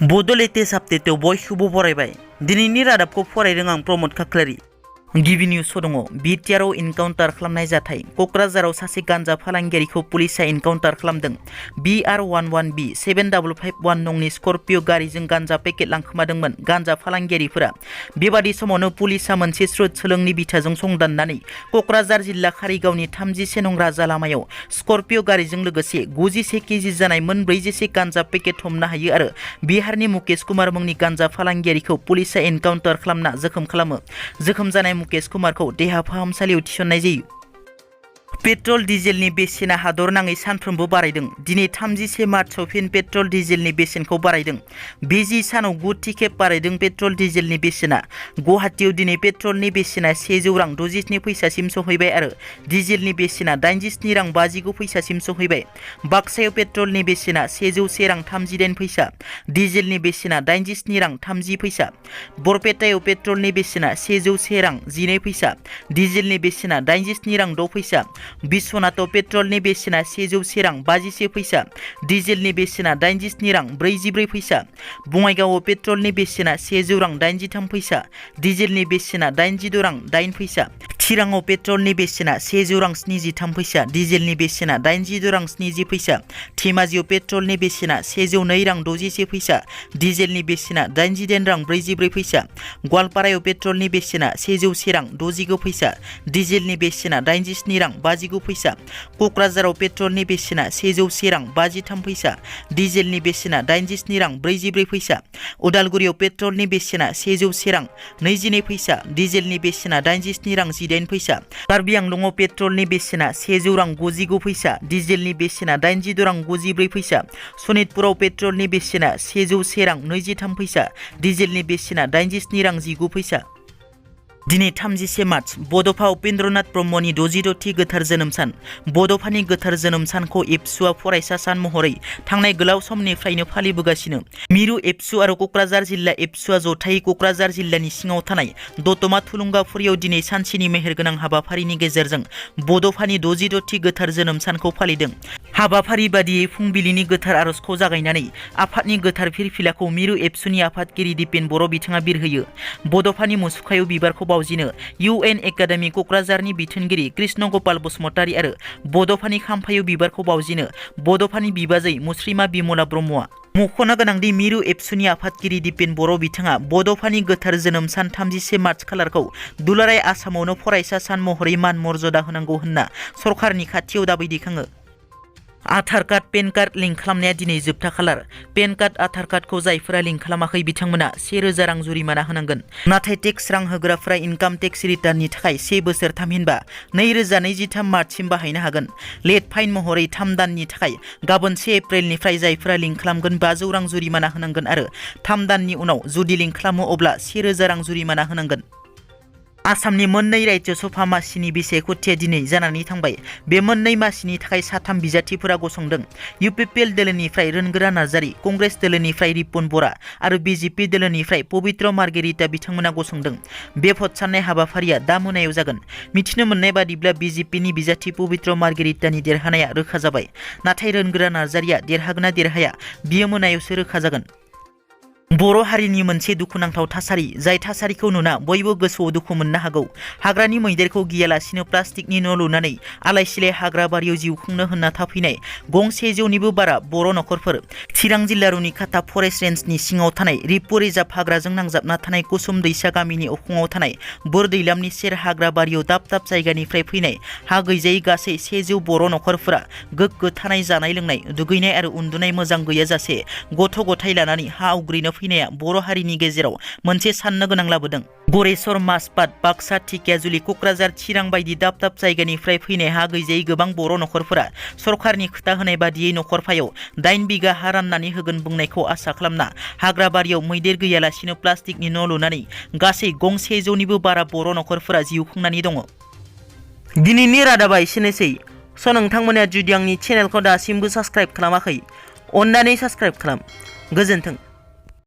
बड' लेटेस्ट आपडेटआव बयखौबो बरायबाय। दिनैनि रादाबखौ फरायदों आं प्रमद खाख्लारि। गिबि निउसआव दङ बिटिआरआव इनकाउन्टार खालामनाय जाथाय। क'क्राझाराव सासे गान्जा फालांगियारिखौ पुलिसआ इनकाउन्टार खालामदों। BR11B 7551 नंनि स्कर्पिय' गारिजों गान्जा पेकेट लांखोमादोंमोन गान्जा फालांगियारिफोरा। बेबादि समावनो पुलिसआ मोनसे स्रोद सोलोंनि बिथाजों संदाननानै क'क्राझार जिल्ला कारिगावनि 31 नं राजा लामायाव स्कर्पिय' गारिजों लोगोसे 91 केजि जानाय मोन 40 गान्जा पेकेट हमनो हायो आरो बिहारनि मुकेश कुमार मुंनि गान्जा फालांगियारिखौ पुलिसआ एनकाउन्टार खालामना जोखोम खालामो। जोखोम जानाय मुकेश कुमारखौ देहा फाहामसालियाव थिसननाय जायो। पेट्रल डिजेलनि बेसेना हादरनाङै सानफ्रोमबो बारायदों। दिनै 31 मार्चआव फिन पेट्रल डिजेलनि बेसेनखौ बारायदों। बे 10 सानाव 9 खेब बारायदों पेट्रल डिजेलनि बेसेना। गुवाहाटीयाव दिनै पेट्रलनि बेसेना 100 रां 67 फैसासिम सहैबाय आरो डिजेलनि बेसेना 87 रां 59 फैसासिम सहैबाय। बाक्सायाव पेट्रलनि बेसेना 101 रां 38 फैसा, डिजेलनि बेसेना 87 रां 30 फैसा। बरपेटायाव पेट्रलनि बेसेना 101 रां 12 फैसा, डिजेलनि बेसेना 87 रां 6 फैसा। बिश्वनाथाव पेट्रलनि बेसेना 101 रां 51 फैसा, डिजेलनि बेसेना 87 रां 44 फैसा। बङाइगावआव पेट्रलनि बेसेना 100 रां 83 फैसा, डिजेलनि बेसेना 86 रां 8 फैसा। चिराङाव पेट्रलनि बेसेना 100 रां 73 फैसा, डिजेलनि बेसेना 86 रां 70 फैसा। धेमाजियाव पेट्रलनि बेसेना 102 रां 61 फैसा, डिजेलनि बेसेना 88 रां 44 फैसा। गवालपारायाव पेट्रलनि बेसेना 101 रां 69 फैसा, डिजेलनि बेसेना 87 रां 59 फैसा। क'क्राझाराव पेट्रलनि बेसेना 101 रां 53 फैसा, डिजेलनि बेसेना 87 रां 44 फैसा। उदालगुरियाव पेट्रलनि बेसेना 101 रां 22 फैसा, डिजेलनि बेसेना 87 रां 18 फैसा। कार्बि आंलंआव पेट्रलनि बेसेना 100 रां 99 फैसा, डिजेलनि बेसेना 86 रां 94 फैसा। सनितपुराव पेट्रलनि बेसेना 101 रां 23 फैसा, डिजेलनि बेसेना 87 रां 19 फैसा। दिनै 31 मार्च बड'फा उपेन्द्रनाथ ब्रह्मनि 66थि गोथार जोनोम सान। बड'फानि गोथार जोनोम सानखौ एबसुआ फरायसा सान महरै थांनाय गोलाव समनिफ्रायनो फालिबोगासिनो। मिरु एबसु आरो क'क्राझार जिल्ला एबसुआ जथायै क'क्राझार जिल्लानि सिङाव थानाय दतमा थुलुंगाफुरियाव दिनै सानसेनि मेहेरगोनां हाबाफारिनि गेजेरजों बड'फानि 66थि गोथार जोनोम सानखौ फालिदों। हाबाफारि बादियै फुंबिलिनि गोथार आर'जखौ जागायनानै आफादनि गोथार फिरफिलाखौ मिरु एबसुनि आफादगिरि दिपेन बर' बिथाङा बिरहोयो। बड'फानि मुसुखायाव बिबारखौ बावजिनो UN एकाडेमि क'क्राझारनि बिथोनगिरि कृष्ण गपाल बसुमतारी आरो बड'फानि खाम्फायाव बिबारखौ बावजिनो बड'फानि बिबाजै मुस्रिमा बिमला ब्रह्मआ। मख'नो गोनांदि मिरु एबसुनि आफादगिरि दिपेन बर' बिथाङा बड'फानि गोथार जोनोम सान 31 मार्च खालारखौ दुलाराय आसामावनो फरायसा सान महरै मान मर्यादा होनांगौ होनना सरकारनि खाथियाव दाबि दैखाङो। Aadhaar card PAN card link खालामनाया दिनै जोबथा खालार। पेन कार्ड आधार कार्डखौ जायफोरा लिंक खालामाखै बिथांमोना 1000 रां जुरिमाना होनांगोन। नाथाय टेक्स रां होग्राफोरा इनकाम टेक्स रिटार्ननि थाखाय 1 बोसोर थामहिनबा 2023 मार्चसिम बाहायनो हागोन। लेट फाइन महरै 3 दाननि थाखाय गाबोन 1 एप्रिलनिफ्राय जायफोरा लिंक खालामगोन 500 रां जुरिमाना होनांगोन आरो 3 दाननि उनाव जुदि लिंक खालामो अब्ला 1000 रां जुरिमाना होनांगोन। आसामनि मोननै रायजो सभा मासिनि बिसायख'थिया दिनै जानानै थांबाय। बे मोननै मासिनि थाखाय 3 बिजाथिफोरा गसंदों। UPPL दोलोनिफ्राय रोनगोरा नार्जारी, कंग्रेस दोलोनिफ्राय रिपुन बरा आरो BJP दोलोनिफ्राय पवित्र मार्गेरिटा बिथांमोना गसंदों। बे भट साननाय हाबाफारिया दा मोनायाव जागोन। मिथिनो मोननाय बादिब्ला BJPनि बिजाथि पवित्र मार्गेरिटानि देरहानाया रोखा जाबाय। नाथाय रोनगोरा नार्जारीया देरहागोन ना देरहाया बियो मोनायावसो रोखा जागोन। बर' हारिनि मोनसे दुखुनांथाव थासारि, जाय थासारिखौ नुना बयबो गोसोआव दुखु मोननो हागौ। हाग्रानि मैदेरखौ गियालासिनो प्लास्टिकनि न' लुनानै आलाय सिलाय हाग्रा बारियाव जिउ खुंनो होनना थाफैनाय गंसे जौनिबो बारा बर' नखरफोर। चिरां जिल्ला रुनिखाता फरेस्ट रेन्जनि सिङाव थानाय रिपु रिजार्भ हाग्राजों नांजाबना थानाय कुसुम दैसा गामिनि अखङाव थानाय बोर दैलामनि सेर हाग्रा बारियाव दाब दाब जायगानिफ्राय फैनाय हा गैजायै गासै 100 बर' नखरफोरा गोग्गो थानाय जानाय लोंनाय दुगैनाय आरो उन्दुनाय मोजां गैयाजासे गथ' गथाय लानानै हा आवग्रिनो फैनाया बर' हारिनि गेजेराव मोनसे साननो गोनां लाबोदों। गरेस्वर, माजबाद, बाक्सा, ढेकियाजुलि, क'क्राझार, चिरां बायदि दाब दाब जायगानिफ्राय फैनाय हा गैजायै गोबां बर' नखरफोरा सरकारनि खोथा होनाय बादियै नखरफायाव 8 बिगा हा राननानै होगोन बुंनायखौ आसा खालामना हाग्रा बारियाव मैदेर गैयालासिनो प्लास्टिकनि न' लुनानै गासै गंसे जौनिबो बारा बर' नखरफोरा जिउ खुंनानै दङ। दिनैनि रादाबा एसेनोसै। नोंथांमोना जुदि आंनि चेनेलखौ दासिमबो साबस्क्राइब खालामाखै अन्नानै साबस्क्राइब खालाम। गोजोन्थों।